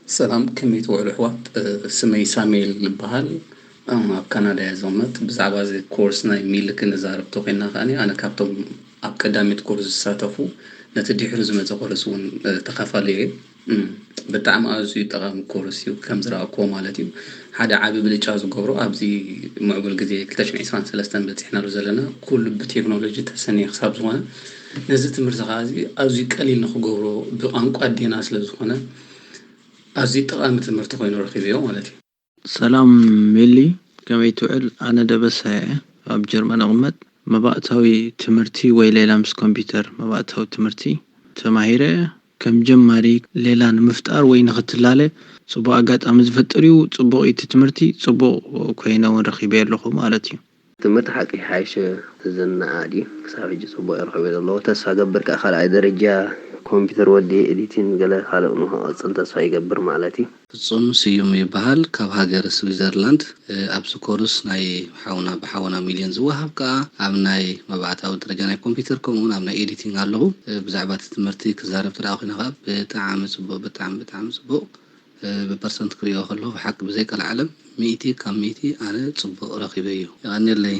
ሰላም፣ ከመይ ትውዕሉ ኣሕዋት? ስመይ ሳሙኤል ይበሃል። ኣብ ካናዳ እየ ዝቕመጥ። ብዛዕባ እዚ ኮርስ ናይ ሚል ክንዛረብ ተኾይንና ከኣ፣ ኣነ ካብቶም ኣብ ቀዳሚት ኮርስ ዝሳተፉ፣ ነቲ ድሕሪ ዝመጸ ኮርስ እውን ተኻፋሊ እየ። ብጣዕሚ ኣዝዩ ጠቓሚ ኮርስ እዩ፣ ከም ዝረኣኩዎ ማለት እዩ። ሓደ ዓቢ ብልጫ ዝገብሮ፣ ኣብዚ ምዕቡል ግዜ ክልተ ሽሕን ዕስራን ሰለስተን በጺሕናሉ ዘለና፣ ኩሉ ብቴክኖሎጂ ተሰንየ ክሳብ ዝኾነ፣ ነዚ ትምህርቲ ከኣ ኣዝዩ ቀሊል ንኽገብሮ ብቋንቋ ኣዴና ስለ ዝኾነ፣ ኣዝዩ ጠቓሚ ትምህርቲ ኮይኑ ረኺበዮ ማለት እዩ። ሰላም ሚሊ፣ ከመይ ትውዕል? ኣነ ደበሳ እየ፣ ኣብ ጀርመን እቕመጥ። መባእታዊ ትምህርቲ ወይ ሌላ ምስ ኮምፒውተር መባእታዊ ትምህርቲ ተማሂረ። ከም ጀማሪ ሌላ ንምፍጣር ወይ ንኽትላለ ጽቡቕ ኣጋጣሚ ዝፈጥር እዩ። ጽቡቕ እዩ እቲ ትምህርቲ፣ ጽቡቕ ኮይነ እውን ረኺበ ኣለኹ ማለት እዩ። ትምህርቲ ሓቂ ሓይሸ ዝነኣድ እዩ። ክሳብ ሕጂ ጽቡቕ ይረኽበ ዘለዎ። ተስፋ ገብር ከዓ ካልኣይ ደረጃ ኮምፒውተር ወዲ ኤዲቲን ገለ ካልእ ንክቐጽል ተስፋ ይገብር ማለት እዩ። ፍጹም ስዩም ይበሃል፣ ካብ ሃገር ስዊዘርላንድ። ኣብዚ ኮርስ ናይ ሓውና ብሓውና ሚልዮን ዝወሃብ ከዓ ኣብ ናይ መባእታዊ ደረጃ ናይ ኮምፒውተር፣ ከምኡውን ኣብ ናይ ኤዲቲንግ ኣለኹ። ብዛዕባ እቲ ትምህርቲ ክዛረብ ተደኣ ኮይነ ከዓ ብጣዕሚ ጽቡቕ፣ ብጣዕሚ ብጣዕሚ ጽቡቕ። ብፐርሰንት ክሪኦ ከለኹ ብሓቂ ብዘይ ቀልዓለም ሚእቲ ካብ ሚእቲ ኣነ ጽቡቕ ረኺበዮ። የቐንየለይ።